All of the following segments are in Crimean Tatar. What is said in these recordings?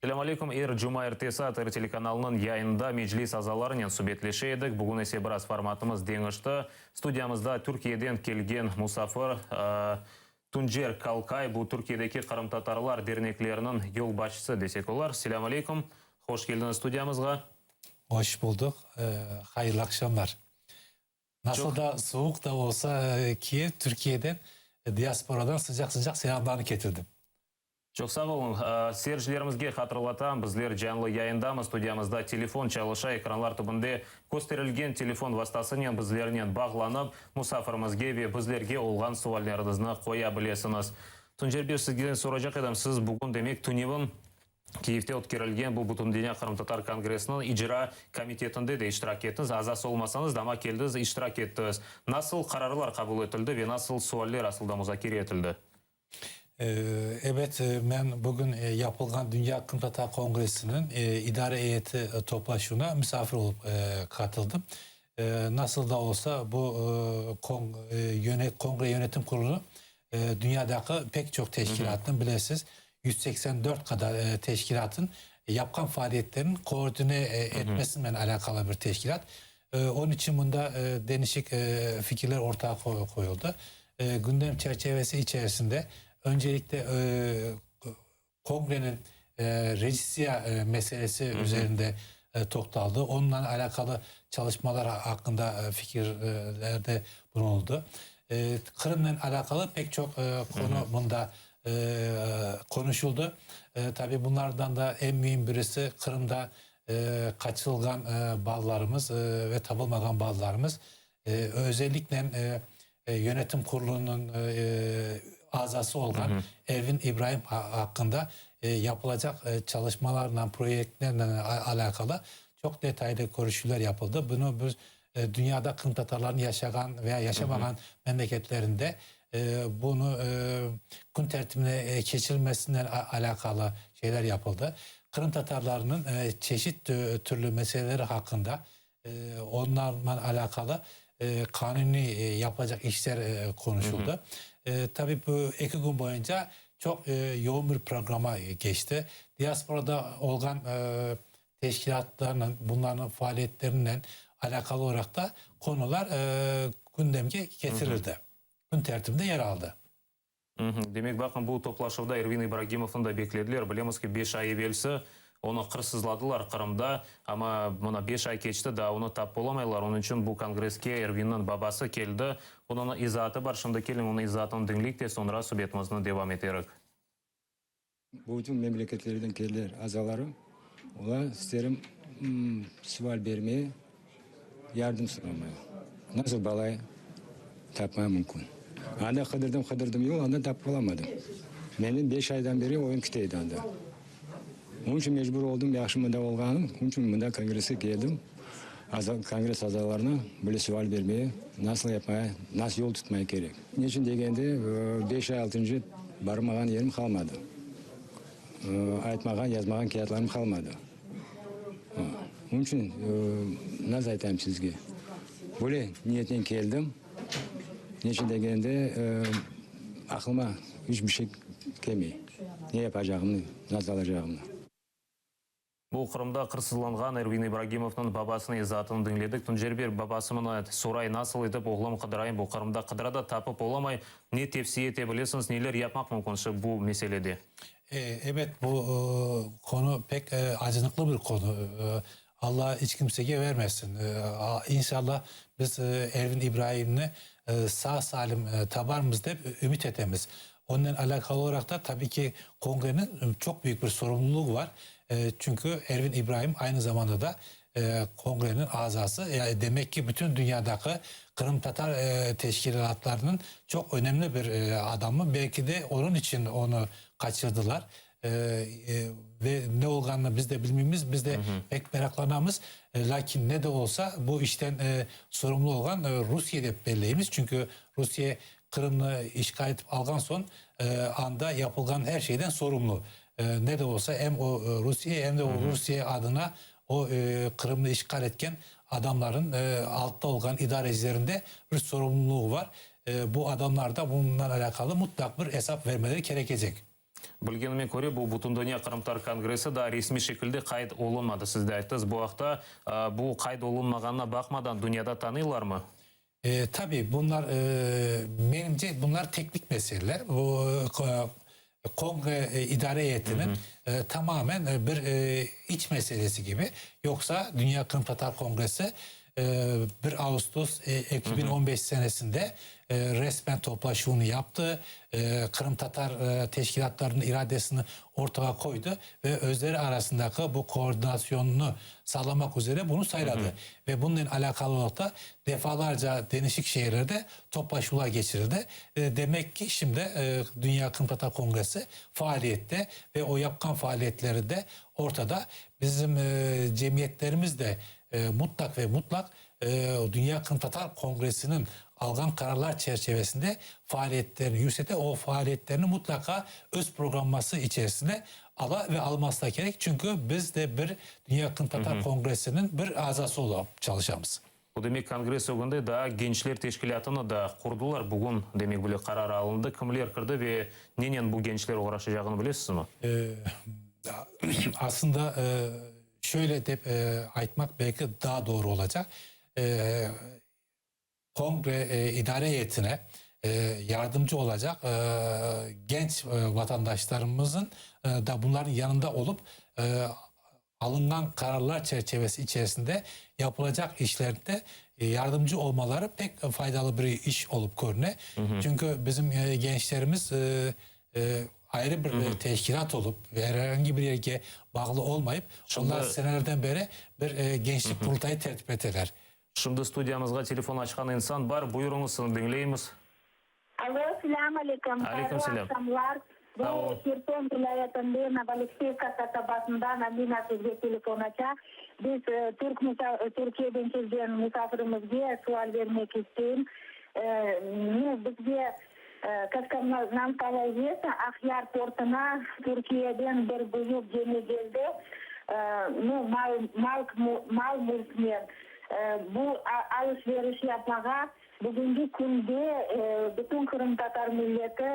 Selâm aleyküm, er cuma ertesi ATR telekanalınıñ yayınında Meclis azalarınen subetleşe edik. Bugün ise biraz formatımız deñişti. Studiyamızda Türkiyeden kelgen musafir Tuncer Kalkay, bu Türkiyedeki qırımtatarlar dernekleriniñ yolbaşçısı desek olar. Selâm aleyküm, hoş keldiñiz studiyamızğa. Hoş buldıq, hayırlı aqşamlar. Nasıl da suvuq da olsa, Kiyev, Türkiyeden, diasporadan sıcaq-sıcaq selâmlarnı ketirdim. Çoq sağ oluñ. Seyircilerimizge hatırlatam, bizler canlı yayındamız, studiyamızda telefon çalışa, ekranlar tübünde kösterilgen telefon vastasınen bizlernen bağlanıp, musafirimizge ve bizlerge olğan sualleriñizni qoya bilesiñiz. Tuncer bey, sizden soracaq edim, siz bugün, demek, tünevin Kiyevde ötkerilgen bu Bütündünya qırımtatar kongressiniñ icra komitetinde de iştirak ettiñiz, azası olmasañız da, amma keldiñiz, iştirak ettiñiz. Nasıl qararlar qabul etildi ve nasıl sualler asılda muzakere etildi? Ebet, men bugün yapılğan Dünya qırımtatar kongressiniñ idare eyeti toplaşuvına misafir olıp qatıldım. Nasıl da olsa, bu kongre yönetim kurulu dünyadaki pek çoq teşkilâtnıñ, bilesiz, 184 qadar teşkilâtın yapqan faaliyetlerini koordine etmesinen alâqalı bir teşkilât. Onıñ içün mında denişik fikirler ortağa qoyuldı. Gündem çerçevesi içerisinde öncelikle kongreniñ rejistriya meselesi üzerinde toqtaldı. Onunla alâqalı çalışmalar aqqında fikirlerde bulunuldı. Qırımnen alâqalı pek çoq konu mında qonuşuldı. Tabi bunlardan da eñ müim birisi Qırımda qaçırılğan balalarımız ve tapılmağan balalarımız. Özelliknen yönetim qurulunıñ azası olğan Ervin İbraim aqqında yapılacaq çalışmalarla, proyektlerle alâqalı çoq detaylı körüşüvler yapıldı. Bunı biz dünyada qırımtatarlarnıñ yaşağan veya yaşamağan memleketlerinde bunı kün tertibine keçirilmesinen alâqalı şeyler yapıldı. Qırımtatarlarnıñ çeşit türlü meseleleri haqqında onlarla alâqalı qanuniy yapılacaq işler qonuşuldı. Tabii bu eki kün boyunca çoq yoğun bir programma keçti. Diasporada olğan teşkilâtlarnen, bunlarnıñ faaliyetlerinen alâqalı olaraq da konular gündemge ketirildi, kün tertibinde yer aldı. Demek, baqın, bu toplaşuvda Ervin İbragimovnı da beklediler. Bilemiz ki, beş ay evelsi onı qırsızladılar Qırımda, amma mına beş ay keçti, daa onı tapıp olamaylar. Onıñ içün bu kongresske Ervinniñ babası keldi. Onıñ izaatı bar. Şimdi keliñ, onıñ izaatını diñleyik de, soñra subetimizni devam eterik. Bütün memleketlerden keldiler azaları, olar isterim sual bermeye, yardım soramaya. Nasıl balay tapmaya mümkün? Anda qıdırdım, qıdırdım, yoq, anda tapıp olamadım. Meni beş aydan beri oyun kete edi anda. Onıñ içün mecbur oldım, yahşı mında olğanım, onıñ içün mında kongresske keldim, kongress azalarına böyle sual bermeye, nasıl yapmaya, nasıl yol tutmaya kerek. Neçün degende, beş ay altıncı barmağan yerim qalmadı. Aytmağan, yazmağan kâğıtlarım qalmadı. Onıñ içün, nasıl aytayım sizge, böyle niyetnen keldim. Neçün degende, aqlıma iç bir şey kelmey, ne yapacağımnı, nasıl alacağımnı. Bu Qırımda qırsızlanğan Ervin İbragimovnıñ babasınıñ izaatını diñledik. Tuncer bey, babası mına soray, nasıl etip oğlum qıdırayım, bu Qırımda qıdıra da tapıp olamay. Ne tevsiye ete bilesiñiz, neler yapmaq mümkün şu bu meselede? Ebet, bu konu pek acınıqlı bir konu. Alla iç kimsege vermesin. İnşallah biz Ervin İbraimni sağ-salim tabarmız dep ümüt etemiz. Onnen alâqalı olaraq da, tabiy ki, kongreniñ çoq büyük bir sorumluluğı bar. Çünki Ervin İbraim aynı zamanda da kongreniñ azası, demek ki, bütün dünyadaki qırımtatar teşkilâtlarınıñ çoq önemli bir adamı. Belki de onıñ içün onı qaçırdılar. Ve ne olğanını biz de bilmeymiz, biz de pek meraqlanamız. Lâkin ne de olsa, bu işten sorumlu olğan Rusiye dep belleymiz. Çünki Rusiye Qırımnı işğal etip alğan soñ, anda yapılğan er şeyden sorumlu. Ne de olsa, em o Rusiye, em de o Rusiye adına o Qırımnı işğal etken adamların altta olğan idarecilerinde bir sorumluluğı bar. Bu adamlar da bundan alâqalı mutlaq bir esap vermeleri kerekecek. Bilgenime köre, bu Bütündünya qırımtatar kongressi daa resmiy şekilde qayd olunmadı. Siz de ayttıñız bu aqta. Bu qayd olunmağanına baqmadan, dünyada tanıylarmı? Tabiy, bunlar, menimce, bunlar teknik meseleler. Bu kongre idare eyetiniñ tamamen bir iç meselesi kibi. Yoqsa Dünya qırımtatar kongressi Bir ağustos 2015 senesinde resmen toplaşuvını yaptı, qırımtatar teşkilâtlarınıñ iradesini ortağa qoydı ve özleri arasındaki bu koordinasyonnı sağlamaq üzere bunı sayladı. Ve bunınen alâqalı olaraq da defalarca denişik şeerlerde toplaşuvlar keçirildi. Demek ki, şimdi Dünya Qırımtatar Kongressi faaliyette ve o yapqan faaliyetleri de ortada. Bizim cemiyetlerimiz de Mutlaq ve mutlaq Dünya Qırımtatar Kongressiniñ alğan qararlar çerçevesinde faaliyetlerini yürsete, o faaliyetlerini mutlaqa öz programması içerisinde ala ve alması da kerek, çünki biz de bir Dünya Qırımtatar Kongressiniñ bir azası olıp çalışamız. Bu demek, kongress ögünde daa gençler teşkilâtını da qurdılar. Bugün, demek, böyle qarar alındı. Kimler kirdi ve nenen bu gençler oğraşacağını bilesizmi? Aslında, Şöyle dep aytmaq belki daa doğru olacaq, Kongre idare eyetine yardımcı olacaq genç vatandaşlarımızın da bunlarnıñ yanında olıp, alınğan qararlar çerçevesi içerisinde yapılacaq işlerde yardımcı olmaları pek faydalı bir iş olıp körüne. Çünki bizim gençlerimiz ayrı bir teşkilât olıp ve herhangi bir yerge bağlı olmayıp, onlar senelerden beri bir gençlik qurultayı tertip eteler. Şimdi studiyamızğa telefon açqan insan bar. Buyurıñız, sizni diñleymiz. Alo, selâm aleyküm, Aleyküm hayırlı selâm. aqşamlar. Sağ Bu olun. Herson vilâyetinden Novoalekseyevka qasabasından Amina sizge telefon aça. Biz türk Türkiyeden kelgen musafirimizge sual bermek isteyim. Nu, bizge Kak nam stalo izvestno, Aqyar portuna Türkiyeden bir büyük gemi keldi, nu, mal, mal, mal-mülknen. Bu alış-veriş yapmağa bugünki künde bütün qırımtatar milleti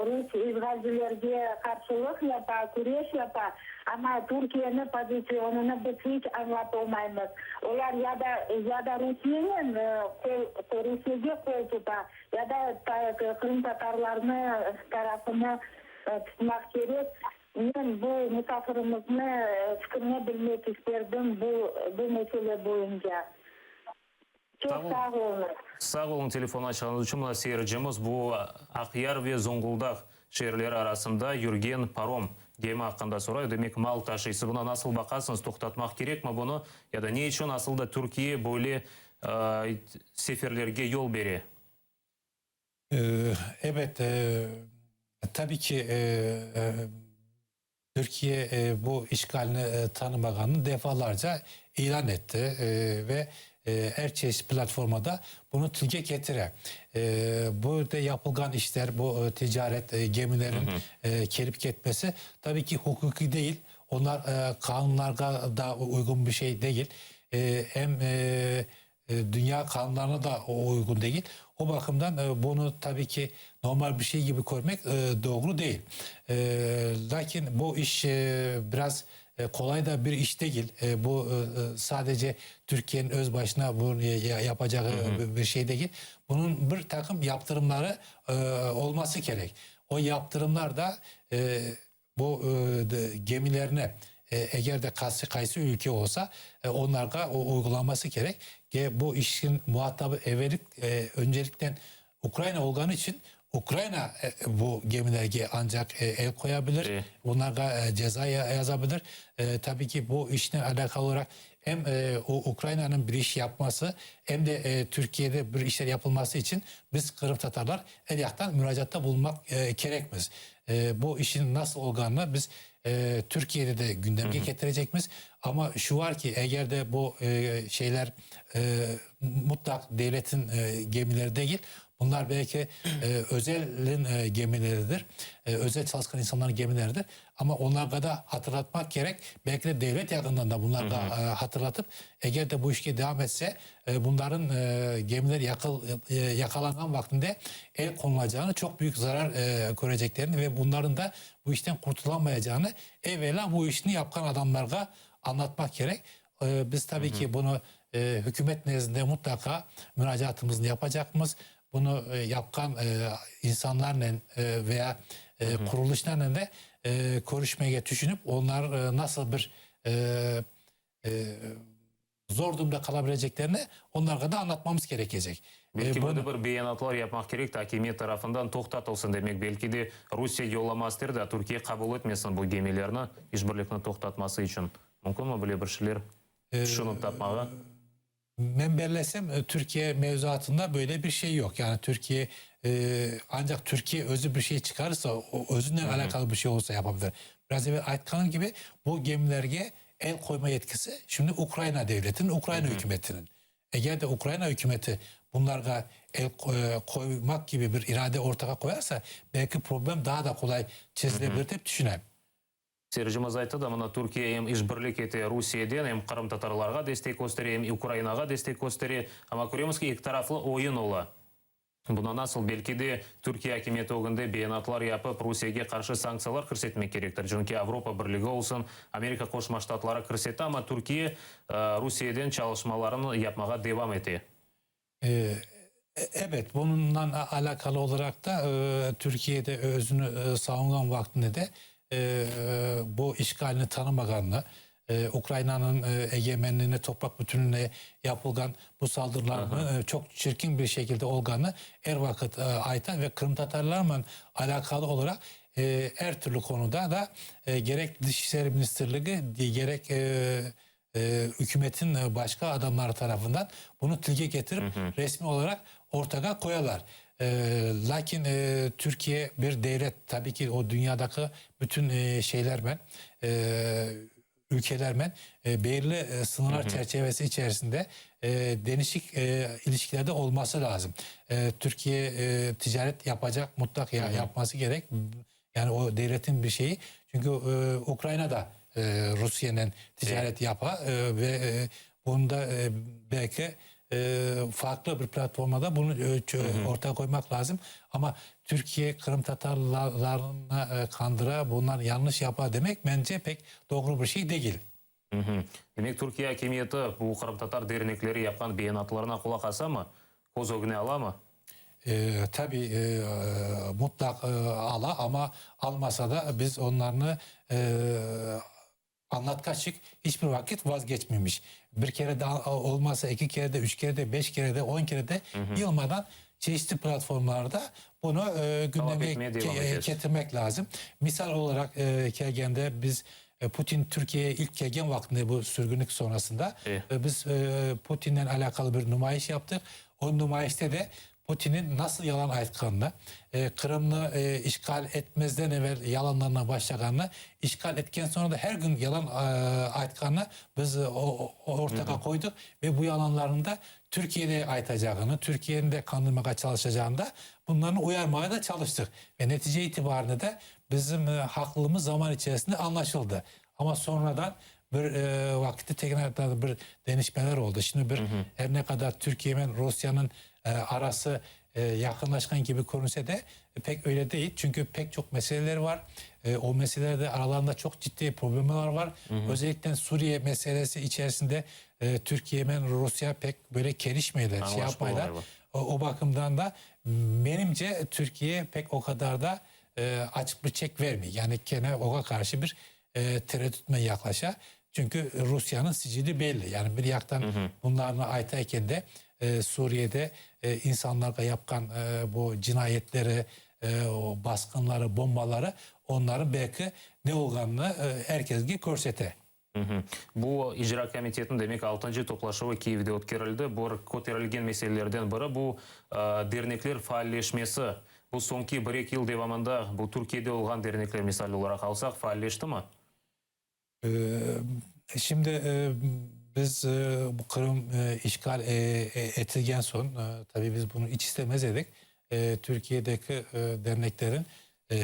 rus işğalcilerge qarşılıq yapa, küreş yapa, amma Türkiyeni pozisyonını biz hiç añlap olmaymız. Olar ya da, ya da Rusiyenen qol, Rusiyege qol tuta, Ya da qırımtatarlarnı tarafını tutmaq kerek. Men bu musafirimizni fikrini bilmek isterdim bu bu mesele boyunca. Çoq sağ oluñız. Sağ oluñ telefon açqanıñız içün. Mına seyircimiz bu Aqyar ve Zonğuldaq şeerleri arasında yürgen parom gemi aqqında soray. Demek, mal taşıy. Siz buna nasıl baqasıñız? Toqtatmaq kerekmi bunı? Ya da ne içün asıl da Türkiye böyle seferlerge yol bere? Ebet, tabii ki, Türkiye bu işğalni tanımağanını defalarca ilân etti ve er çeşit platformada bunı tilge ketire. Bu yerde yapılğan işler, bu ticaret gemilerin kelip ketmesi, tabii ki, huquqiy değil, onlar qanunlarğa da uyğun bir şey degil, em dünya qanunlarına da uyğun degil. O baqımdan bunı, tabii ki, normal bir şey kibi körmek doğru değil. Lâkin bu iş biraz qolay da bir iş degil. Bu sadece Türkiyeniñ öz başına bunı yapacağı bir şey degil. Bunıñ bir taqım yaptırımları olması kerek. O yaptırımlar da Bu gemilerni, eger de qaysı ülke olsa, onlarğa uyğulaması kerek. Ve bu işniñ muatabı evelik, öncelikten Ukraina olğanı içün, Ukraina bu gemilerge ancaq el qoya bilir, onlarğa ceza yaza bilir. Tabii ki, bu işnen alâqalı olaraq em Ukrainanıñ bir iş yapması, em de Türkiyede bir işler yapılması içün biz, qırımtatarlar, er yaqtan muracaatta bulunmaq kerekmiz. Bu işniñ nasıl olğanını biz Türkiyede de gündemge ketirecekmiz. Amma şu var ki, eger de bu şeyler mutlaq devletniñ gemileri degil, Bunlar belki özelin gemileridir, özel çalışqan insanlarnıñ gemileridir, amma onlarğa da hatırlatmaq kerek, belki de devlet yaqından da bunlarğa hatırlatıp, eger de bu işke devam etse, bunların gemiler yaqalanğan vaqtında el qonulacağını, çoq büyük zarar köreceklerini ve bunların da bu işten qurtulamayacağını evelâ bu işni yapqan adamlarğa añlatmaq kerek. Biz tabiy ki, bunı hükümet nezdinde mutlaqa muracaatımıznı yapacaqmız. Bunı yapqan insanlarnen veya qurulışlarnen de körüşmege tüşünip, onlar nasıl bir zor durumda qala bileceklerini onlarğa da añlatmamız kerekecek. Belki böyle bir beyanatlar yapmaq kerek de, akimiyet tarafından toqtatılsın demek, belki de Rusiye yollamaz der da, Türkiye qabul etmesin bu gemilerni, işbirlikni toqtatması içün. Mümkünmi böyle bir şeyler tüşünip tapmağa? Men bellesem, Türkiye mevzuatında böyle bir şey yoq. Yani Türkiye, ancaq Türkiye özü bir şey çıqarırsa, özünen alâqalı bir şey olsa yapa bilir. Biraz evel aytqanım kibi, bu gemilerge el qoyma yetkisi şimdi Ukraina devletiniñ, Ukraina ükümetiniñ. Eger de Ukraina ükümeti bunlarğa el qoymaq kibi bir irade ortağa qoyarsa, belki problem daa da qolay çezile bilir dep tüşünem. Seyircimiz ayttı da, mına Türkiye em işbirlik ete Rusiyeden, em qırımtatarlarğa destek köstere, em Ukrainağa destek köstere, amma köremiz ki, eki taraflı oyun ola. Buna nasıl, belki de, Türkiye akimiyeti ögünde beyanatlar yapıp, Rusiyege qarşı sanktsiyalar kirsetmek kerektir, çünki Avropa Birligi olsun, Amerika Qoşma Ştatları kirsetti, amma Türkiye Rusiyeden çalışmalarını yapmağa devam ete. Ebet, bununla alâqalı olaraq da Türkiye de özüni savunğan vaqtında de bu işğalni tanımağanını, Ukrainanıñ egemenliğine, topraq bütünlüğüne yapılğan bu saldırılarnı çoq çirkin bir şekilde olğanını er vaqıt ayta ve qırımtatarlarla alâqalı olaraq er türlü konuda da gerek Dış işler ministrligi, gerek ükümetin başqa adamları tarafından bunı tilge ketirip, resmiy olaraq ortağa qoyalar. Lâkin Türkiye bir devlet, tabiy ki, o dünyadaki bütün şeylermen, ülkelermen belli sıñırlar çerçevesi içerisinde denişik ilişkilerde olması lazım. Türkiye ticaret yapacaq, mutlaq yapması kerek. Yani o devletin bir şeyi. Çünki Ukraina da Rusiyenen ticaret yapa ve bunu da belki farqlı bir platformada bunı ortaya qoymaq lazım. Amma Türkiye qırımtatarlarnı qandıra, bunlar yanlış yapa demek, mence, pek doğru bir şey degil. Demek, Türkiye akimiyeti bu qırımtatar dernekleri yapqan beyanatlarına qulaq asamı? Köz ögüne alamı? Tabi, mutlaq ala, amma almasa da biz onlarnı añlatqaçıq, iç bir vaqıt vazgeçmemiş. Bir kere de olmasa, eki kere de, üç kere de, beş kere de, on kere de yılmadan çeşitli platformalarda bunı gündemge ketirmek lazım. Misal olaraq kelgende biz Putin Türkiyeye ilk kelgen vaqtında bu sürgünlik sonrasında biz Putinnen alâqalı bir numayış yaptıq. O numayışta de Putinin nasıl yalan aytqanını, Qırımnı işğal etmezden evel yalanlarına başlağanını, işğal etken soñra da her gün yalan aytqanını biz ortağa qoydıq ve bu yalanlarnı da Türkiyede aytacağını, Türkiyeni de qandırmağa çalışacağını da bunlarnı uyarmağa da çalıştıq. Ve netice itibarında da Bizim haqlılığımız zaman içerisinde añlaşıldı. Amma soñradan bir vaqıtta tekrar bir deñişmeler oldı. Şimdi bir er ne qadar Türkiyemen Rusiyanıñ arası yaqınlaşqan kibi körünse de, pek öyle değil. Çünki pek çoq meseleler var. O meselelerde aralarında çoq ciddiy problemler var. Özellikle Suriye meselesi içerisinde Türkiyemen Rusiya pek böyle kelişmeyler, şey yapmaylar. O bakımdan da menimce Türkiye pek o qadar da açıq bir çek vermey. Yani kene oğa qarşı bir tereddütmen yaqlaşa. Çünki Rusiyeniñ sicili belli. Yani bir yaqtan bunlarnı ayta eken de, Suriyede insanlarğa yapqan bu cinayetleri, basqınları, bombaları onların belki ne olğanını er kesge körsete. Bu icra komitetiniñ, demek, altıncı toplaşuvı Kiyevde ötkerildi. Bir köterilgen meselelerden biri, bu dernekler faalleşmesi. Bu soñki bir-eki yıl devamında bu Türkiyede olğan dernekler, misal olaraq alsaq, faalleştimi? Şimdi biz bu Qırım işğal etilgen soñ, tabiy biz bunı iç istemez edik. Türkiyedeki derneklerin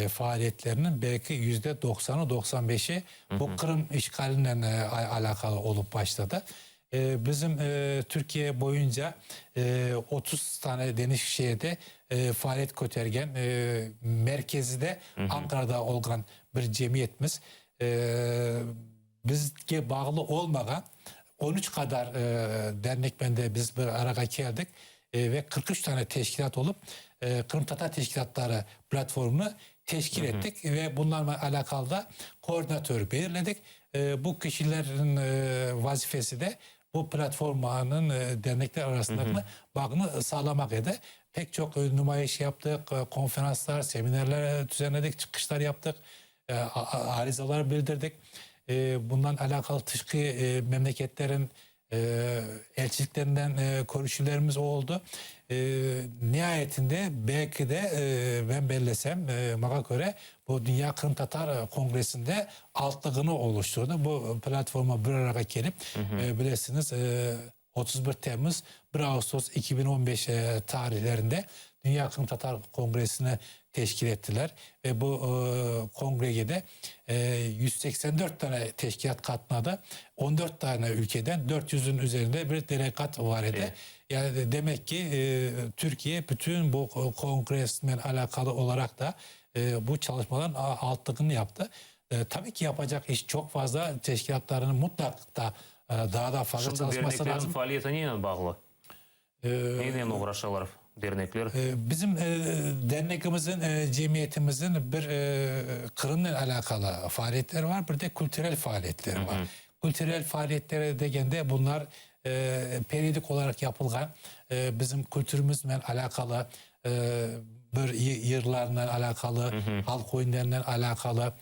faaliyetleriniñ belki yüzde doqsanı, 95-i bu Qırım işğalinen alâqalı olıp başladı. Bizim Türkiye boyunca 30 tane deniş şeerde faaliyet kötergen, merkezi de Ankarada olğan bir cemiyetmiz. Bizge bağlı olmağan 13 qadar dernekmen de biz bir arağa keldik ve 43 tane teşkilât olıp Qırımtatar teşkilâtları platformını teşkil ettik ve bunlarla alâqalı da koordinatör belirledik. Bu kişilerniñ vazifesi de bu platformanıñ dernekler arasındaki bağnı sağlamaq edi. Pek çoq numayış yaptıq, konferanslar, seminerler düzenledik, çıqışlar yaptıq. Arizalar bildirdik. Bundan alâqalı tışqı memleketlerin elçiliklerinden körüşüvlerimiz oldı. Niayetinde, belki de, men bellesem, maña köre, bu Dünya Qırımtatar Kongressinde altlığını oluşturdı. Bu platforma bir arağa kelip, bilesiñiz, 31 Temmuz, 1 Ağustos 2015 tarihlerinde Dünya Qırımtatar Kongressini teşkil ettiler ve bu kongrege de 184 tane teşkilât qatnadı, 14 tane ülkeden 400-niñ üzerinde bir delegat var edi. Yani demek ki, Türkiye bütün bu kongressnen alâqalı olaraq da bu çalışmaların altlığını yaptı. Tabii ki, yapacaq iş çoq fazla, teşkilâtlarnıñ mutlaq da daa da fazla Şimdi çalışması derneklerniñ lazım. faaliyeti nenen bağlı? Nenen oğraşalar dernekler? Bizim dernegimizin, cemiyetimizin bir Qırımnen alâqalı faaliyetleri var, bir de kültürel faaliyetleri var. Kültürel faaliyetleri degende, bunlar periodik olaraq yapılğan bizim kültürimiznen alâqalı bir yırlarnen alâqalı, halq oyunlarınen alâqalı,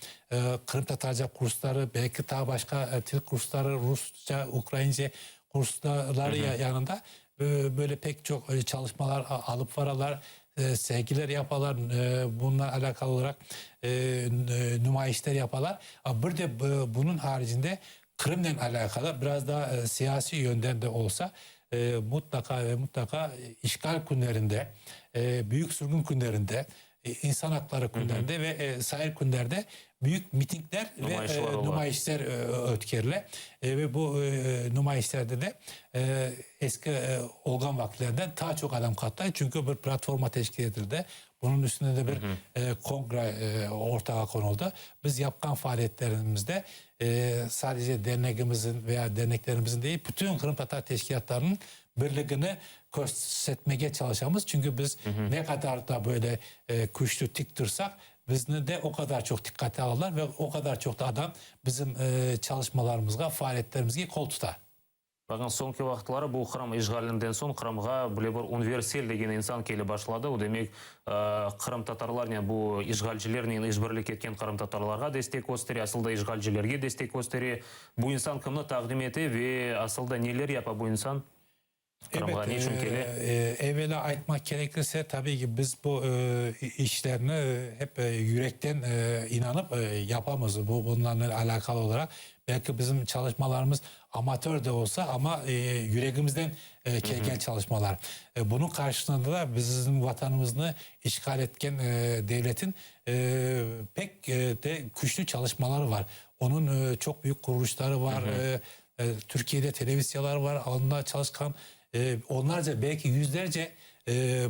qırımtatarca kursları, belki taa başqa til kursları, rusça, ukraince kursları yanında böyle pek çoq çalışmalar alıp baralar, sergiler yapalar, bununla alâqalı olaraq numayışlar yapalar. Bir de bunıñ haricinde Qırımnen alâqalı biraz daa siyasiy yönden de olsa, mutlaqa ve mutlaqa işğal künlerinde, büyük sürgün künlerinde, insan aqları künlerinde ve sair künlerde büyük mitingler ve numayışlar ötkerile. Ve bu numayışlarda de eski olğan vaqıtlardan taa çoq adam qatılay, çünki bir platforma teşkil etildi. Bunıñ üstünde de bir kongre ortağa qonuldı. Biz yapqan faaliyetlerimizde sadece dernegimizin veya derneklerimizin değil, bütün qırımtatar teşkilâtlarınıñ birligini körsetmege çalışamız. Çünki biz ne qadar da böyle küçlü tik tursaq, bizni de o qadar çoq diqqate alırlar ve o qadar çoq da adam bizim çalışmalarımızğa, faaliyetlerimizge qol tuta. Baqıñ, soñki vaqıtları bu Qırım işğalinden soñ Qırımğa bile bir Ünver Sel degen insan kelip başladı. O demek, qırımtatarlarnen, bu işğalcilernen işbirlik etken qırımtatarlarğa destek köstere, asıl da işğalcilerge destek köstere. Bu insan kimni taqdim ete ve asıl da neler yapa bu insan? Qırımğa ne içün kele? Evelâ aytmaq kerekirse, tabiiy ki, biz bu işlerni hep yürekten inanıp yapamız, bu bunlarnen alâqalı olaraq. Belki bizim çalışmalarımız amatör de olsa, amma yüregimizden kelgen çalışmalar. Bunıñ qarşısında da bizim Vatanımıznı işğal etken devletin pek de küçlü çalışmaları var. Onıñ çoq büyük qurulışları var, Türkiyede televiziyalar var, onda çalışqan onlarca, belki yüzlerce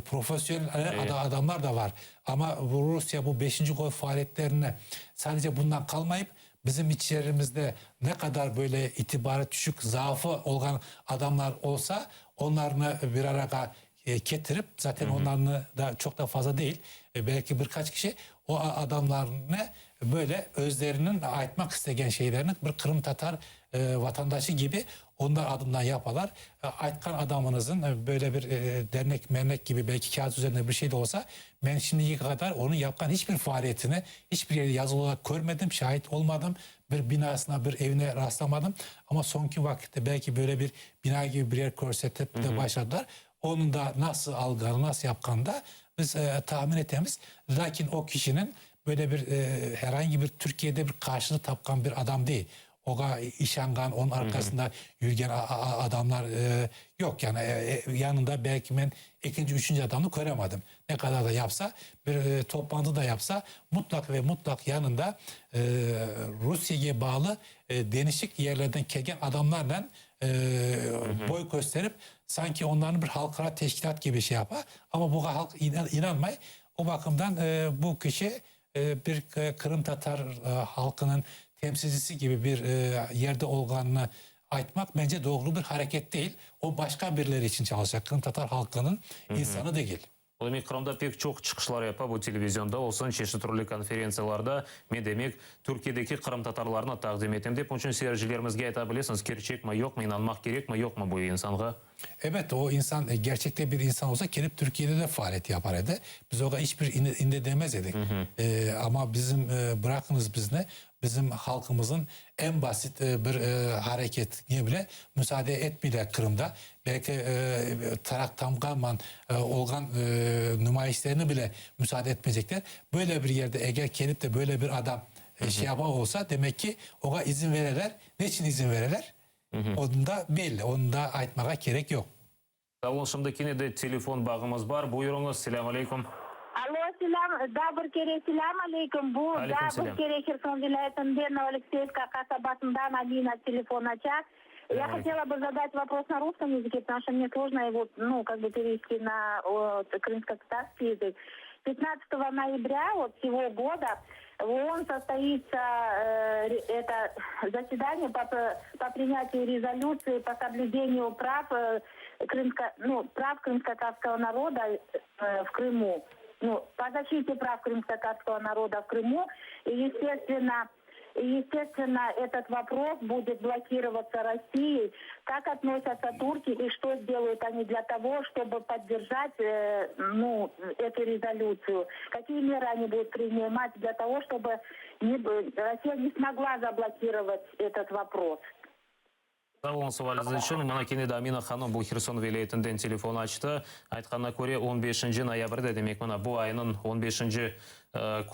professional adamlar da var. Amma Rusiye bu beşinci gol faaliyetlerini sadece bundan qalmayıp, Bizim içerimizde ne qadar böyle itibarı tüşük, zaafı olğan adamlar olsa, onlarnı bir arağa ketirip, zaten onlarnı da çoq da fazla değil, belki bir qaç kişi, o adamlarnı böyle özleriniñ aytmaq istegen şeylerini bir qırımtatar vatandaşı kibi onlar adından yapalar. Aytqan adamıñıznıñ böyle bir dernek, mernek kibi belki kâğıt üzerinde bir şey de olsa, men şimdige qadar onıñ yapqan hiç bir faaliyetini hiç bir yerde yazılı olaraq körmedim, şahit olmadım, bir binasına, bir evine rastlamadım. Amma soñki vaqitte belki böyle bir bina kibi bir yer körsetip de başladılar. Onıñ da nasıl alğanı, nasıl yapqanı da biz tahmin etemiz. Lâkin o kişiniñ böyle bir herhangi bir Türkiyede bir qarşılıq tapqan bir adam değil. oğa işanğan, onıñ arqasında yürgen adamlar yoq. Yani yanında belki men ekinci, üçünci adamnı köremedim. Ne qadar da yapsa, bir toplantı da yapsa, mutlaq ve mutlaq yanında Rusiyege bağlı denişik yerlerden kelgen adamlarnen boy kösterip, sanki onlarnı bir halqara teşkilât kibi şey yapa. Amma buğa halq inanmay. O baqımdan bu kişi bir qırımtatar halqınıñ temsilcisi kibi bir yerde olğanını aytmaq, mence, doğru bir hareket değil. O başqa birileri içün çalışa, qırımtatar halqınıñ insanı degil. O demek, Qırımda pek çoq çıqışlar yapa, bu televizionda olsun, çeşit türlü konferentsiyalarda. Men, demek, Türkiyedeki qırımtatarlarnı taqdim etem dep, onıñ içün seyircilerimizge ayta bilesiñiz, kerçekmi, yoqmı, inanmaq kerekmi, yoqmı bu insanğa? Ebet, o insan, gerçekte bir insan olsa, kelip Türkiyede de faaliyet yapar edi. Biz oğa iç bir inde demez edik. Amma bizim, bıraqıñız bizni, bizim halqımıznıñ eñ basit bir hareketine bile musaade etmeyler Qırımda. Belki taraq tamğaman olğan numayışlerni bile musaade etmeycekler. Böyle bir yerde eger kelip de böyle bir adam şey yapa olsa, demek ki, oğa izin bereler. Neçün izin bereler? Onı da belli, onı da aytmağa kerek yoq. Sağ olun, şimdi kene de telefon bağımız bar. Buyurıñız, selâm aleyküm. Alo, selâm, daa bir kere selâm aleyküm. Bu daa bir kere Herson vilâyetinden Novoalekseyevka qasabasından Amina telefon aça. Ya hotela bı zadat vopros na ruskom yazıke, potomu çto mne slojno ego, nu, kak bı perevesti na krımsko-tatarskiy yazık. Pyatnadtsatogo noyabrâ, vot, sego goda, v OON sostoitsâ eto zasedaniye po po prinyatiyu rezolütsii po soblüdeniyu prav krımsko, nu, prav krımskotatarskogo naroda v Krımu, nu, po zaşçite prav krımskotatarskogo naroda v Krımu, i, estestvenno, I, estestvenno, etot vopros budet blokirovatsâ Rossiyey, kak otnosyatsâ turki i çto sdelayut oni dlâ togo, çtoby podderjat, nu, etu rezolütsiyu, kakiye merı oni budut prinimat dlâ togo, çtoby ne Rossiya ne smogla zablokirovat etot vopros. Sağ oluñ sualiñiz içün. Mına kene de Amina hanım bu Herson vilâyetinden telefon açtı. Aytqanına köre, on beşinci noyabrde, demek mına bu aynıñ on beşinci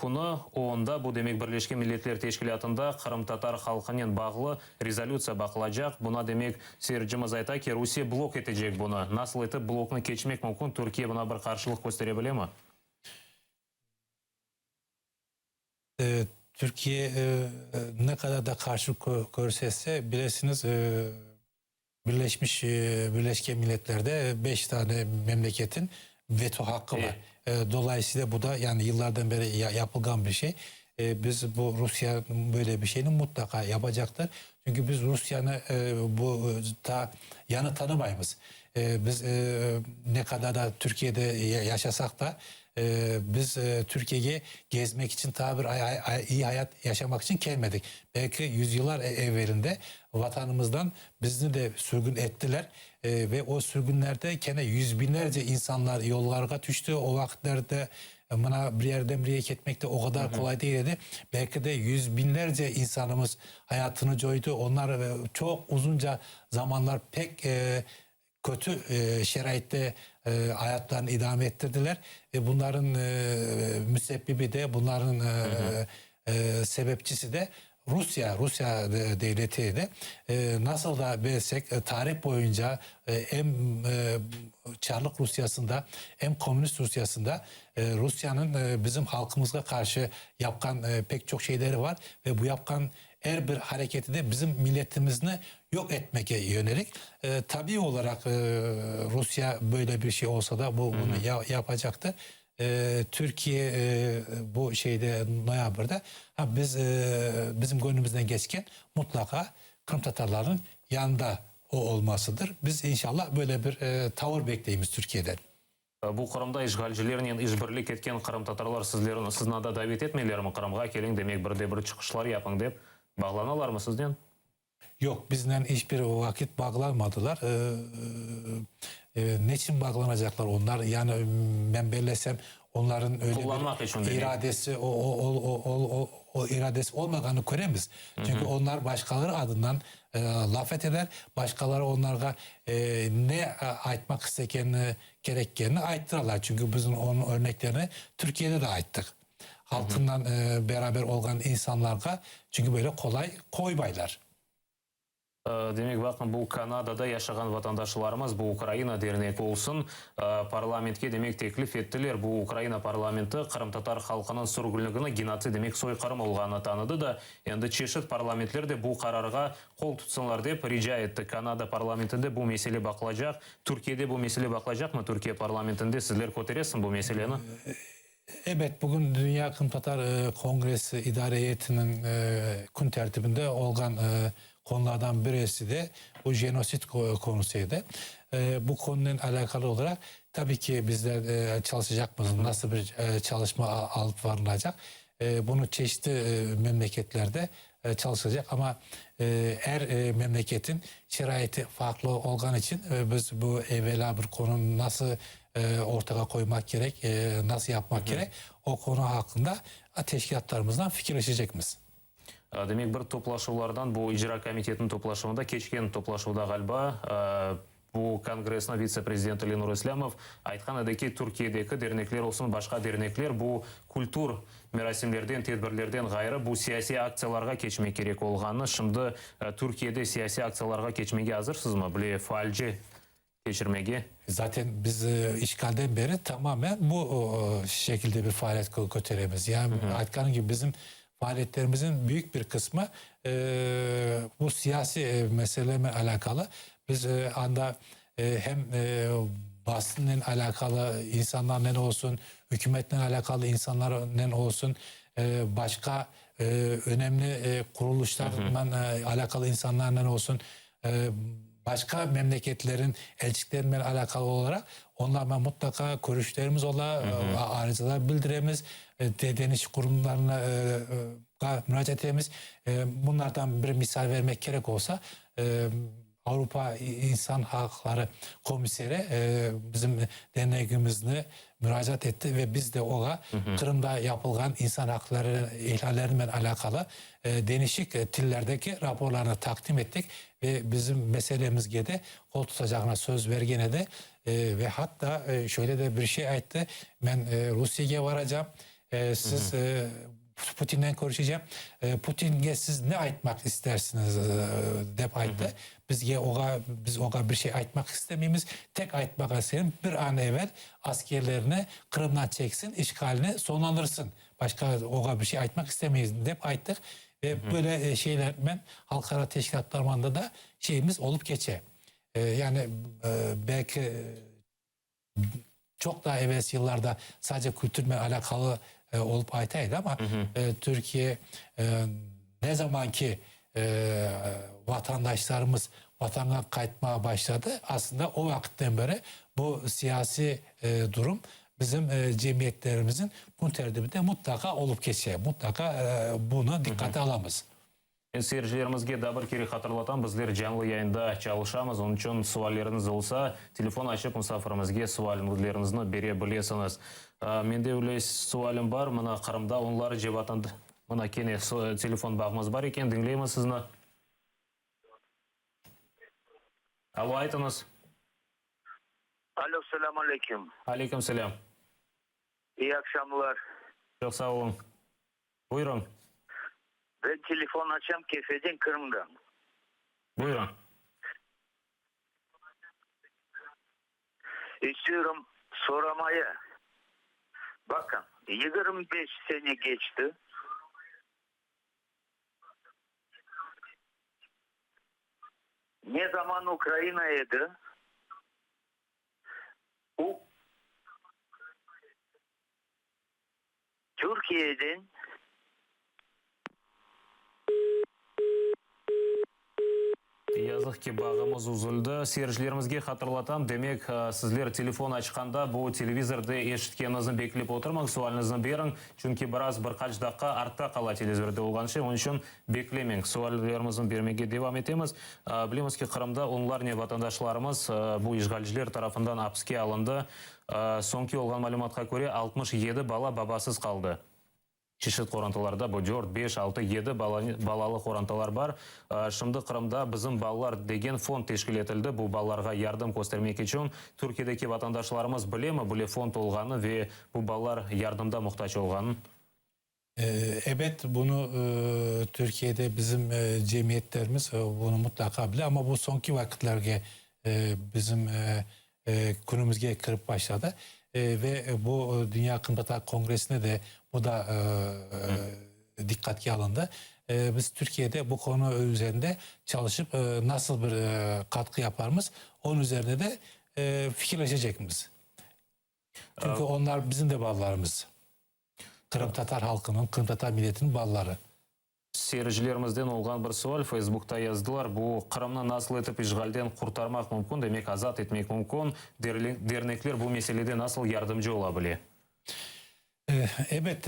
künü, onda, bu demek Birleşken Milletler Teşkilâtında qırımtatar halqınen bağlı rezolütsiya baqılacaq. Buna demek, seyircimiz ayta ki, Rusiye blok etecek bunı. Nasıl etip bloknı keçmek mümkün, Türkiye buna bir qarşılıq köstere bilemi? Türkiye ne qadar da qarşı körsetse, bilesiñiz, Birleşmiş Birleşken Milletlerde beş tane memleketin veto haqqı bar. Dolayısıyla bu da yani yıllardan beri yapılğan bir şey. Biz bu Rusya böyle bir şeyni mutlaqa yapacaqtır. Çünki biz Rusyanı bu ta yanı tanımaymız. Biz ne qadar da Türkiyede yaşasaq da, Biz Türkiyege gezmek içün, taa bir iyi hayat yaşamaq içün kelmedik. Belki yüzyıllar evvelinde vatanımızdan bizni de sürgün ettiler ve o sürgünlerde kene yüz biñlerce insanlar yollarğa tüşti. O vaqıtlarda mına bir yerden bir yerge ketmek de o qadar qolay değil edi. Belki de yüz biñlerce insanımız hayatını coydı. Onlar çoq uzunca zamanlar pek kötü şaraitte ayatlarını idame ettirdiler ve bunların müsebbibi de, bunların sebepçisi de Rusya, Rusya devleti edi. Nasıl da bilsek, tarih boyunca em Çarlıq Rusyasında, em Komünist Rusyasında Rusyanıñ bizim halqımızğa qarşı yapqan pek çoq şeyleri var ve bu yapqan Er bir hareketi de bizim milletimizni yoq etmege yönelik. Tabiiy olaraq, Rusya böyle bir şey olsa da, bu bunı yapacaqtır. Türkiye bu şeyde noyabrde, ha biz bizim gönlümizden keçken mutlaqa qırımtatarlarnıñ yanında o olmasıdır. Biz inşallah böyle bir tavır bekleymiz Türkiyeden. Bu Qırımda işğalcilernen işbirlik etken qırımtatarlar sizlerni, sizni anda davet etmeylermi, Qırımğa keliñ, demek bir de bir çıqışlar yapıñ dep, bağlanalarmı siznen? Yoq, biznen iç bir vaqıt bağlanmadılar. Neçün bağlanacaqlar onlar? Yani men bellesem, onların öyle Qullanmaq içün bir demek. iradesi, o iradesi olmağanını köremiz. Çünki onlar başqaları adından Laf eteler, başqaları onlarğa ne aytmaq istegenini, kerekkenini ayttıralar. Çünki biz onıñ örneklerini Türkiyede de ayttıq. Halqından beraber olğan insanlarğa çünki böyle qolay qoymaylar. Demek, baqıñ, bu Kanadada yaşağan vatandaşlarımız, bu Ukraina dernegi olsun, parlamentke, demek, teklif ettiler. Bu Ukraina parlamenti qırımtatar halqınıñ sürgünligini genotsid, demek, soyqırım olğanını tanıdı da, endi çeşit parlamentler de bu qararğa qol tutsınlar dep rica etti. Kanada parlamentinde bu mesele baqılacaq. Türkiyede bu mesele baqılacaqmı? Türkiye parlamentinde sizler köteresiñ bu meseleni? Ebet, bugün Dünya Qırımtatar Kongressi İdare Eyetiniñ kün tertibinde olğan konulardan birisi de bu jenosid konusı edi. Bu konunen alâqalı olaraq, tabii ki, bizler çalışacaqmız, nasıl bir çalışma alıp varılacaq, bunı çeşitli memleketlerde çalışacaq, amma er memleketin şaraiti farqlı olğan içün biz bu evelâ bir konunı nasıl ortağa qoymaq kerek, nasıl yapmaq kerek, o konu aqqında teşkilâtlarımızdan fikirleşecekmiz. Demek, bir toplaşuvlardan, bu icra komitetiniñ toplaşuvında, keçken toplaşuvda ğaliba, Bu kongressniñ vitse-prezidenti Lenur İslâmov aytqan edi ki, Türkiyedeki dernekler olsun, başqa dernekler bu kültür merasimlerden, tedbirlerden ğayrı bu siyasiy aktsiyalarğa keçmek kerek olğanını. Şimdi Türkiyede siyasiy aktsiyalarğa keçmege azırsızmı, bile faalce keçirmege? Zaten biz işğalden beri tamamen bu şekilde bir faaliyet köteremiz. Yani aytqanım kibi, bizim faaliyetlerimizin büyük bir qısmı bu siyasiy meselelernen alâqalı. Biz anda hem basınnen alâqalı insanlarnen olsun, ükümetnen alâqalı insanlarnen olsun, başqa önemli qurulışlarnen alâqalı insanlarnen olsun, başqa memleketlerin elçiklerinen alâqalı olaraq, onlarnen mıtlaqa körüşlerimiz ola, arizalar bildiremiz, deniş qurumlarına muracaat etemiz. Bunlardan bir misal vermek kerek olsa, Avropa insan haqları komisseri bizim dernegimizni muracaat etti ve biz de oña Qırımda yapılğan insan haqları ihlallerinen alâqalı denişik tillerdeki raporlarnı taqdim ettik ve bizim meselemizge de qol tutacağına söz bergen edi. Ve hatta şöyle de bir şey ayttı, Men Rusiyege varacam, siz Putinnen körüşecem. Putinge siz ne aytmaq istersiñiz, dep ayttı. Bizge oğa, biz oğa bir şey aytmaq istemeymiz. Tek aytmaq isterim, bir an evel askerlerini Qırımdan çeksin, işğalini soñlandırsın. Başqa oğa bir şey aytmaq istemeymiz, dep ayttıq. Ve böyle şeylernen halqara teşkilâtlarmanda da şeyimiz olıp keçe. Yani belki Çoq daa evelsi yıllarda sadece kültürmen alâqalı olıp ayta edi, amma Türkiye ne zaman ki vatandaşlarımız vatanğa qaytmağa başladı, aslında o vaqıttan beri bu siyasiy durum bizim cemiyetlerimizin kün tertibinde mıtlaqa olıp keçe, mıtlaqa bunı diqqate alamız. Men seyircilerimizge daa bir kere hatırlatam, bizler canlı yayında çalışamız, onıñ içün sualleriñiz olsa, telefon açıp musafirimizge sualleriñizni bere bilesiñiz. Mende öyle sualim bar, mına Qırımda onlarca vatand. Mına kene telefon bağımız bar eken, diñleymiz sizni. Alo, aytıñız. Alo, selâm aleyküm. Aleyküm selâm. İyi aqşamlar. Çoq sağ oluñ. Buyurıñ. Ben telefon açam Kefeden, Krımdan. Buyurıñ. İstiyorum soramaya. Bakın, 25 sene geçti. Ne zaman Ukraina edi, u Türkiyeden Yazıq ki, bağımız üzüldi. Seyircilerimizge hatırlatam, demek, sizler telefon açqanda bu televizorde eşitkeniñizni beklep oturmañ, sualiñizni beriñ, çünki biraz, bir qaç daqqa artta qala televizorde olğan şey, onıñ içün beklemeñ. Suallerimizni bermege devam etemiz. Bilemiz ki, Qırımda onlarnen vatandaşlarımız bu işğalciler tarafından apiske alındı. Soñki olğan malümatqa köre, 67 bala babasız qaldı. Çeşit qorantalarda bu dört, beş, altı, yedi balalı qorantalar bar. Şimdi Qırımda Bizim balalar degen fond teşkil etildi, bu balalarğa yardım köstermek içün. Türkiyedeki vatandaşlarımız bilemi böyle fond olğanı ve bu balalar yardımda muhtac olğanın? Ebet, bunı Türkiyede bizim cemiyetlerimiz bunı mutlaqa bile, amma bu soñki vaqıtlarge bizim künümizge kirip başladı. Ve bu Dünya Qırımtatar Kongressinde de bu da diqqatke alındı. Biz Türkiyede bu konu üzerinde çalışıp, nasıl bir qatqı yaparmız, onıñ üzerinde de fikirleşecekmiz. Çünki onlar bizim de balalarımız. Qırımtatar halqınıñ, qırımtatar milletiniñ balaları. Seyircilerimizden olğan bir sual, Facebookta yazdılar, bu Qırımnı nasıl etip işğalden qurtarmaq mümkün, demek azat etmek mümkün, dernekler bu meselede nasıl yardımcı ola bile? Ebet,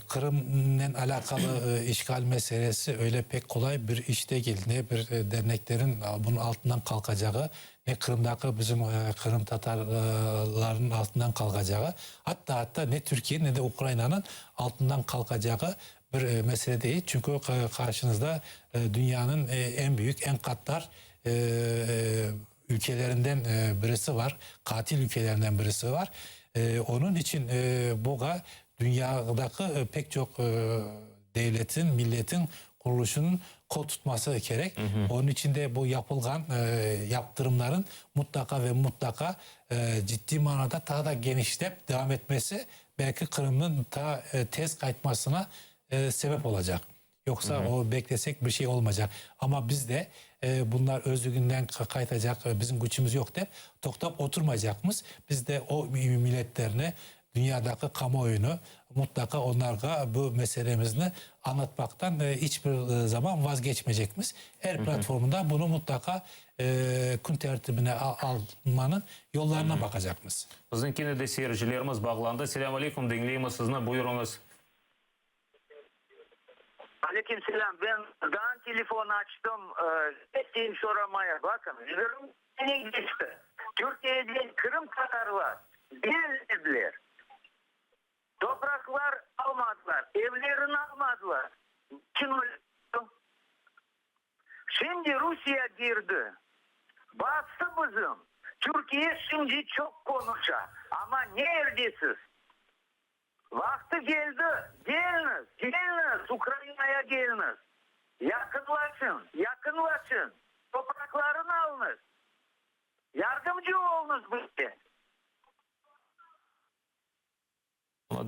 Qırımnen alâqalı işğal meselesi öyle pek qolay bir iş degil. Ne bir derneklerin bunıñ altından qalqacağı, ne Qırımdaki bizim qırımtatarlarnıñ altından qalqacağı, atta, atta ne Türkiyeniñ, ne de Ukrainanıñ altından qalqacağı bir mesele değil. Çünki qarşıñızda dünyanıñ eñ büyük, eñ qaddar ülkelerinden birisi var, qatil ülkelerinden birisi var. Onıñ içün buğa dünyadaki pek çoq devletin, milletin qurulışınıñ qol tutması kerek. Onıñ içün de bu yapılğan yaptırımların mutlaqa ve mutlaqa ciddiy manada taa da genişlep devam etmesi belki Qırımnıñ taa tez qaytmasına sebep olacaq. Yoqsa o beklesek bir şey olmaycaq. Amma biz de bunlar özlüginden qaytacaq, bizim küçümiz yoq dep toqtap oturmaycaqmız. Biz de o milletlerni, dünyadaki kamuoyunı mutlaqa onlarğa bu meselemizni añlatmaqtan iç bir zaman vazgeçmeycekmiz. Er platformada bunı mutlaqa kün tertibine almanıñ yollarına baqacaqmız. Bizim kene de seyircilerimiz bağlandı. Selâm aleyküm, diñleymiz sizni, buyurıñız. Aleyküm selâm. Ben daa telefon açtım, isteyim soramaya. Bakın, 20 sene keçti, Türkiyeden Qırım tatarlar gelmediler. Topraqlar almadılar, evlerini almadılar. Niçin öyle oldı? Şimdi Rusiye girdi, bastı bizim. Türkiye şimdi çoq konuşa, amma nerdesiz? Vaqtı keldi, keliñiz, keliñiz, Ukrainaya keliñiz, yaqınlaşıñ, yaqınlaşıñ, topraqlarını alıñız, yardımcı oluñız bizge.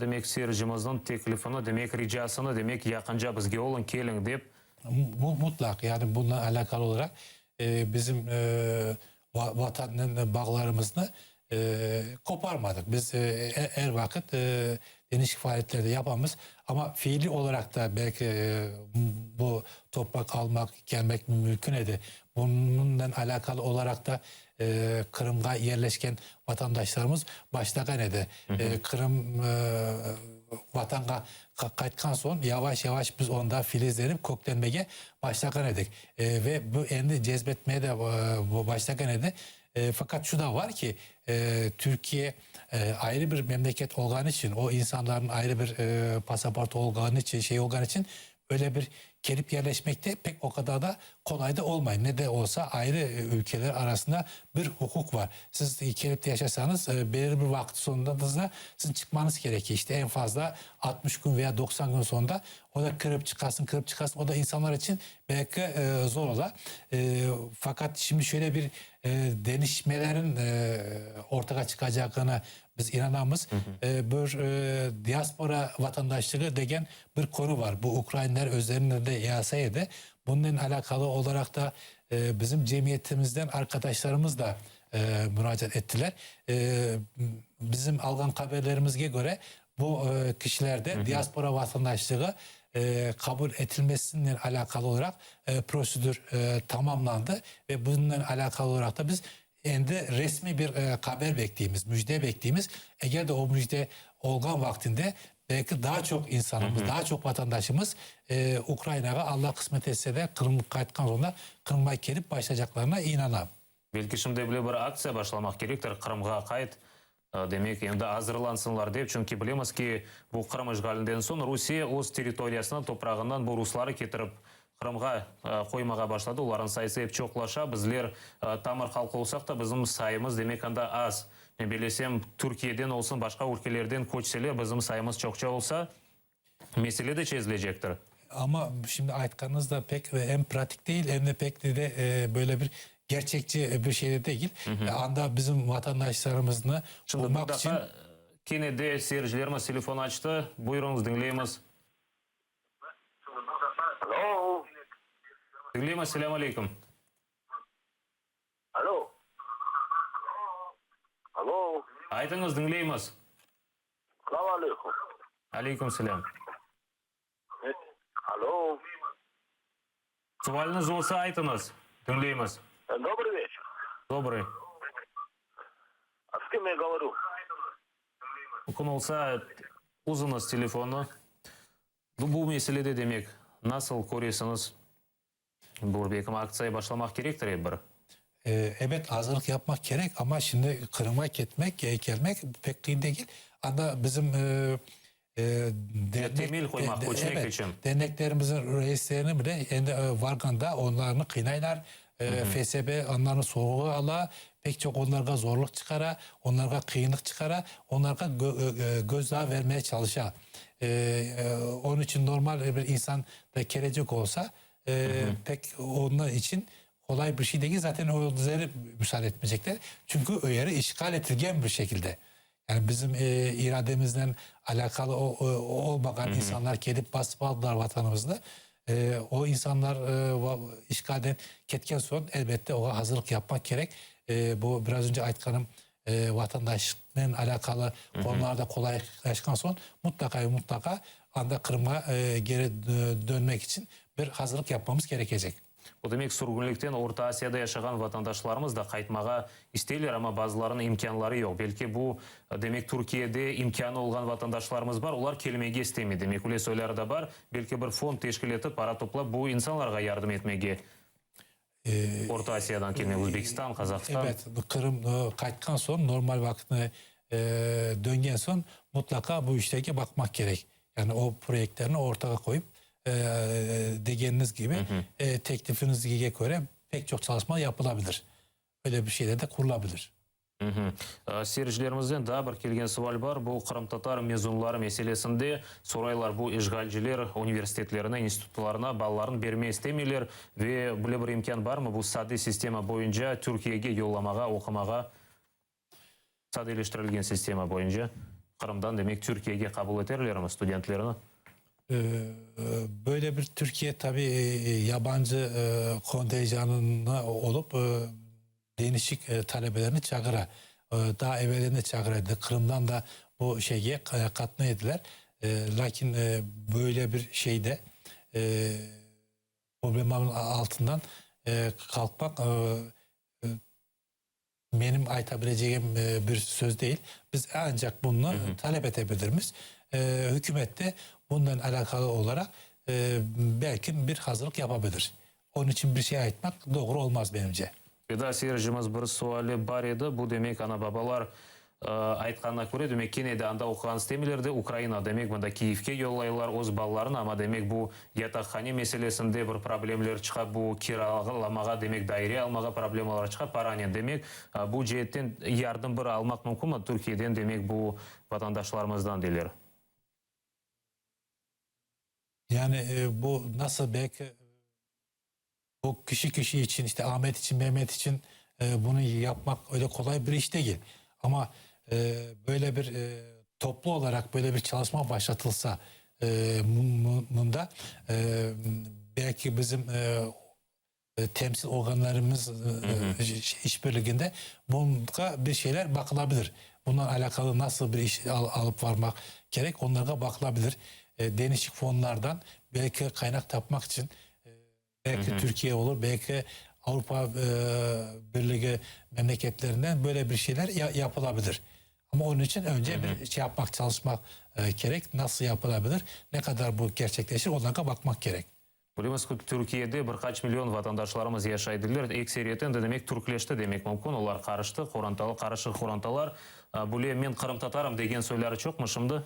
Demek, seyircimizniñ teklifini, demek, ricasını, demek, yaqınca bizge oluñ, keliñ dep. Mutlaq, yani bununla alâqalı olaraq bizim Vatannen bağlarımıznı qoparmadıq. Biz er vaqıt deñişik faaliyetler de yapamız, amma fiiliy olaraq da belki bu topraq almaq, kelmek mümkün edi. Bunıñnen alâqalı olaraq da Qırımğa yerleşken vatandaşlarımız başlağan edi. Qırım Vatanğa qaytqan soñ yavaş-yavaş biz onda filizlenip köklenmege başlağan edik. Ve bu endi cezbetmeye de başlağan edi. Faqat şu da var ki, Türkiye ayrı bir memleket olğanı içün, o insanların ayrı bir pasaportı olğanı içün, şey olğanı içün öyle bir kelip yerleşmek de pek o qadar da qolay da olmay. Ne de olsa ayrı ülkeler arasında bir uquq var. Siz kelip de yaşasañız, belirli bir vaqıt soñunda da siziñ çıqmañız kerek. İşte eñ fazla 60 kün veya 90 kün soñunda O da kirip çıqasın, kirip çıqasın, o da insanlar içün belki zor ola. Faqat şimdi şöyle bir deñişmelerin ortağa çıqacağına biz inanamız. Bir diaspora vatandaşlığı degen bir konu var. Bu ukrainler özlerine de yasa edi. Bunnen alâqalı olaraq da bizim cemiyetimizden arqadaşlarımız da muracaat ettiler. Bizim alğan haberlerimizge köre, Bu kişilerde diaspora vatandaşlığı qabul etilmesinen alâqalı olaraq prosedür tamamlandı ve bunıñ alâqalı olaraq da biz endi resmiy bir haber bekleymiz, müjde bekleymiz. Eger de o müjde olğan vaqtinde belki daa çoq insanımız, daa çoq vatandaşımız Ukrainağa, Alla qısmet etse de, Qırım qaytqan soñ da Qırımğa kelip başlaycaqlarına inanam. Belki şimdi bile bir aktsiya başlamaq kerektir, Qırımğa qayt, demek, endi azırlansınlar dep, çünki bilemiz ki, bu Qırım işğalinden soñ Rusiye öz territoriyasına, toprağından bu rusları ketirip Qırımğa qoymağa başladı, olarnıñ sayısı ep çoqlaşa, bizler tamır halqı olsaq da, bizim sayımız, demek, anda az. Men bellesem, Türkiyeden olsun, başqa ülkelerden köçseler, bizim sayımız çoqça olsa. Mesele de çezilecektir. Amma şimdi aytqanıñız da pek em pratik değil, em de pek de böyle bir gerçekçi bir şey de degil. Anda bizim vatandaşlarımıznı Şimdi bir bulmaq içün. daqqa, kene de seyircilerimiz telefon açtı. Buyurıñız, diñleymiz. Alo. Diñleymiz, selâm aleyküm. Alo. Alo. Aytıñız, diñleymiz. Selâm aleyküm. Aleyküm selâm. Alo. Sualiniz olsa aytıñız, diñleymiz. Dobrıy veçer. Dobrıy. A s kim ya govorю? Mümkün olsa, uzıñız telefonnı. Bu meselede, demek, nasıl köresiñiz? Bu belkim aktsiya başlamaq kerektir ep bir. Ebet, azırlıq yapmaq kerek, amma şimdi Qırımğa ketmek, kelmek pek qıyın degil. Anda bizim dernek, temel qoymaq, köçmek içün. Derneklerimizniñ reislerini bile endi varğanda onlarnı qıynaylar, FSB onlarnı sorğuğa ala, pek çoq onlarğa zorluq çıqara, onlarğa qıyınlıq çıqara, onlarğa gözdağı vermeye çalışa. Onıñ içün normal bir insan da kelecek olsa, pek onlar içün qolay bir şey degil, zaten özleri müsaade etmeycekler, çünki o yeri işğal etilgen bir şekilde. Yani bizim irademiznen alâqalı olmağan insanlar kelip basıp aldılar vatanımıznı. O insanlar işğalden ketken soñ, elbette, oğa hazırlıq yapmaq kerek. Bu biraz önce aytqanım vatandaşlıqnen alâqalı konular da qolaylaşqan soñ, mutlaqa ve mutlaqa anda Qırımğa geri dönmek içün bir hazırlıq yapmamız kerekecek. Bu demek, sürgünlikten Orta Asiyada yaşağan vatandaşlarımız da qaytmağa isteyler, amma bazılarınıñ imkânları yoq. Belki bu, demek, Türkiyede imkânı olğan vatandaşlarımız bar, olar kelmege istemey. Demek, öyle soyları da bar. Belki bir fond teşkil etip, para toplap, bu insanlarğa yardım etmege, Orta Asiyadan kelmek, Özbekistan, Qazahstan. Ebet, Qırım qaytqan soñ, normal vaqıtına döngen soñ, mutlaqa bu işlerge baqmaq kerek. Yani o proyektlerni ortağa qoyıp, degeniñiz kibi, teklifiñizge köre pek çoq çalışma yapılabilir. Öyle bir şeyler de qurulabilir. Seyircilerimizden daa bir kelgen sual bar, bu qırımtatar mezunları meselesinde soraylar, bu işğalciler universitetlerine, institutlarına balalarını bermey istemeyler ve böyle bir imkân barmı bu sade sistema boyunca Türkiyege yollamağa, oqumağa? Sadeleştirilgen sistema boyunca Qırımdan, demek, Türkiyege qabul eterlermi studentlerni? Böyle bir Türkiye, tabi, yabancı kontenjanına olıp, deñişik talebelerni çağıra. Daa evelden de çağıra edi. Qırımdan da bu şeyge qatnay ediler. Lâkin böyle bir şeyde problemanıñ altından qalqmaq Menim ayta bilecegim bir söz değil. Biz ancaq bunı talep ete bilirmiz. Hükümet de bundan alâqalı olaraq belki bir hazırlıq yapa bilir. Onıñ içün bir şey aytmaq doğru olmaz menimce. Eda seyircimiz bir suali bar edi, bu demek ana-babalar aytqanına köre, demek kene de anda oquğan istemeyler de, Ukraina, demek mında Kiyevke yollaylar öz balalarını, amma demek bu Yataqhane meselesinde bir problemler çıqa, bu kiralamağa, demek, daire almağa problemalar çıqa, paranen, demek, bu ceetten yardım bir almaq mümkünmi Türkiyeden, demek, bu vatandaşlarımızdan, deyler. Yani bu nasıl belki bu kişi kişi içün, işte Ahmet içün, Mehmet içün bunı yapmaq öyle qolay bir iş degil. Amma böyle bir toplu olaraq böyle bir çalışma başlatılsa, mında belki bizim temsil organlarımız işbirliginde bunğa bir şeyler baqılabilir. Bundan alâqalı nasıl bir iş alıp varmaq kerek, onlarğa baqılabilir. Deñişik fonlardan belki qaynaq tapmaq içün Belki Türkiye olur, belki Avropa Birligi memleketlerinden böyle bir şeyler yapılabilir. Amma onıñ içün önce bir şey yapmaq, çalışmaq kerek, nasıl yapılabilir, ne qadar bu kerçekleşir, onlarğa baqmaq kerek. Bilemiz ki, Türkiyede bir qaç million vatandaşlarımız yaşaydılar, ekseriyeten de, demek, türkleşti demek mümkün, olar qarıştı, qorantalı, qarışıq qorantalar. Böyle men qırımtatarım degen soyları çoqmı şimdi?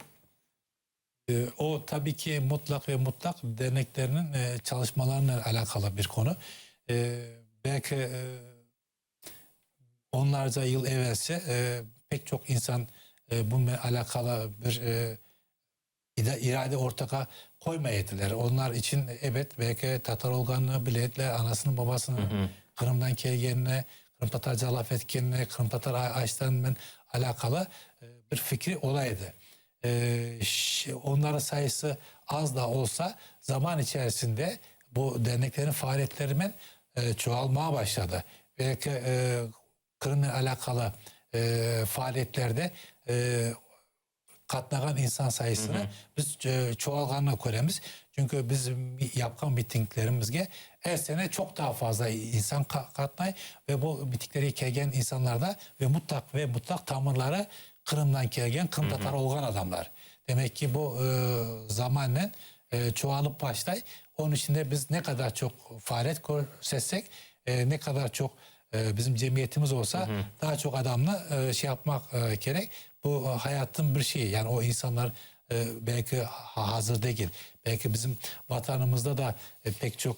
O, tabii ki, mutlaq ve mutlaq derneklerniñ çalışmalarınen alâqalı bir konu. Belki onlarca yıl evelsi pek çoq insan bunıñ alâqalı bir. irade ortağa qoymay ediler. Onlar içün, ebet, belki tatar olğanını bile ediler, anasınıñ, babasınıñ Qırımdan kelgenini, qırımtatarca laf etkenini, qırımtatar açtanınen alâqalı bir fikri ola edi. Onların sayısı az da olsa, zaman içerisinde bu derneklerin faaliyetlerinen çoğalmağa başladı. Belki Qırımnen alâqalı faaliyetlerde qatnağan insan sayısını biz çoğalğanını köremiz. Çünki biz yapqan mitinglerimizge er sene çoq daa fazla insan qatnay ve bu mitinglerge kelgen insanlar da ve mutlaq ve mutlaq tamırları Qırımdan kelgen, qırımtatar olğan adamlar. Demek ki, bu zamannen çoğalıp başlay. Onıñ içün de biz ne qadar çoq faaliyet körsetsek, ne qadar çoq bizim cemiyetimiz olsa, daa çoq adamnı şey yapmaq kerek. Bu hayattıñ bir şeyi, yani o insanlar belki hazır degil. Belki bizim vatanımızda da pek çoq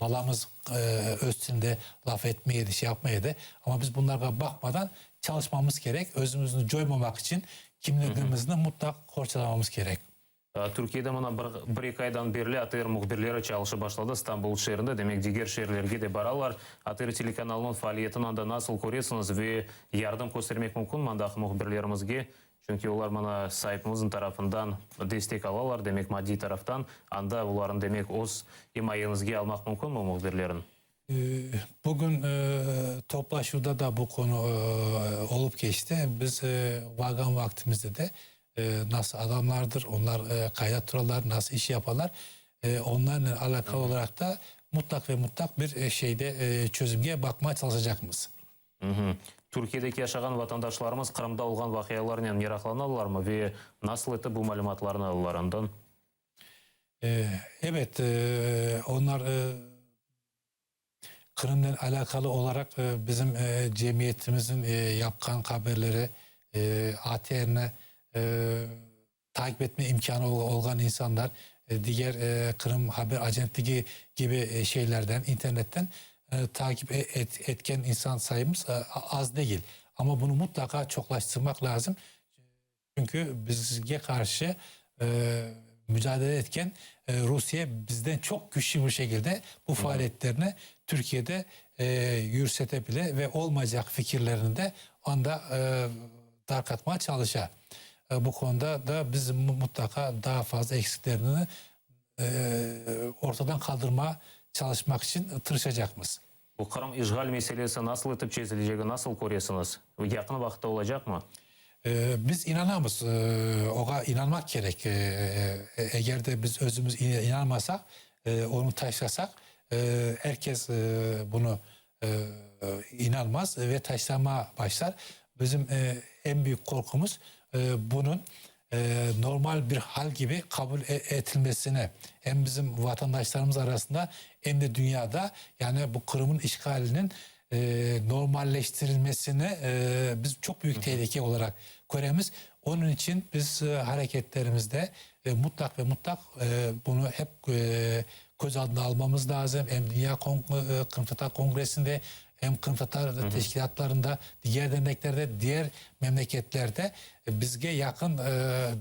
balamız öz tilinde laf etmey edi, şey yapmay edi. Amma biz bunlarğa baqmadan çalışmamız kerek, özümizni coymamaq içün kimligimizni mutlaq qorçalamamız kerek. Türkiyede mına bir, bir-eki aydan berli ATR mühbirleri çalışıp başladı İstanbul şeerinde, demek diger şeerlerge de baralar. ATR telekanalınıñ faaliyetini anda nasıl köresiñiz ve yardım köstermek mümkünmi andaki mühbirlerimizge? Çünki olar mına saipimizniñ tarafından destek alalar, demek maddiy taraftan, anda olarnı demek öz imayeñizge almaq mümkünmi mühbirlerin? Bugün toplaşuvda da bu konu olıp keçti. Biz varğan vaqtimizde de nasıl adamlardır, onlar qayda turalar, nasıl iş yapalar, onlarnen alâqalı olaraq da mutlaq ve mutlaq bir şeyde çözümge baqmağa çalışacaqmız. Türkiyedeki yaşağan vatandaşlarımız Qırımda olğan vaqialarnen meraqlanalarmı ve nasıl etip bu malümatlarnı alalar andan? Ebet, onlar Qırımnen alâqalı olaraq bizim cemiyetimizniñ yapqan haberleri, ATRni takip etme imkânı olğan insanlar, diger Qırım haber agentligi kibi şeylerden, internetten takip etken insan sayımız az degil. Amma bunı mutlaqa çoqlaştırmaq lâzim. Çünki bizge qarşı mücadele etken Rusiye bizden çoq küçlü bir şekilde bu faaliyetlerini Türkiyede yürüsete bile ve olmaycaq fikirlerini de anda tarqatmağa çalışa. Bu konuda da biz mutlaqa daa fazla eksiklerini ortadan qaldırmağa çalışmaq içün tırışacaqmız. Bu Qırım işğal meselesi nasıl etip çezilecegi nasıl köresiñiz? Yaqın vaqıtta olacaqmı? Biz inanamız, oğa inanmaq kerek. Eger de biz özümiz inanmasaq, onı taşlasaq, er kes bunı inanmaz ve taşlamağa başlar. Bizim eñ büyük qorqumız, bunıñ normal bir hal kibi qabul etilmesini, em bizim vatandaşlarımız arasında, em de dünyada, yani bu Qırımnıñ işğaliniñ normalleştirilmesini biz çoq büyük tehlike olaraq köremiz. Onıñ içün biz hareketlerimizde mutlaq ve mutlaq bunı hep köz aldına almamız lazım, em Dünya Qırımtatar Kongressinde, em qırımtatar teşkilâtlarında, diger derneklerde, diger memleketlerde bizge yaqın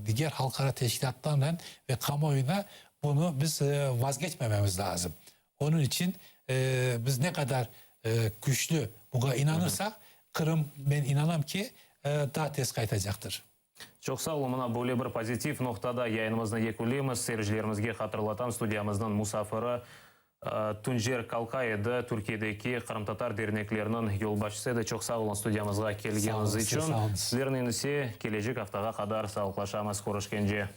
diger halqara teşkilâtlarnen ve kamuoyuna bunı biz vazgeçmememiz lazım. Onıñ içün biz ne qadar küçlü buña inanırsaq, Qırım, men inanam ki, daa tez qaytacaqtır. Çoq sağ olun, mına böyle bir pozitiv noqtada yayınımıznı yekünleymiz. Seyircilerimizge hatırlatam, studiyamıznıñ musafiri Tuncer Kalkay edi, Türkiyedeki qırımtatar dernekleriniñ yolbaşçısı edi. Çoq sağ olun studiyamızğa kelgeniñiz içün. Sizlernen ise kelecek aftağa qadar sağlıqlaşamız, körüşkence.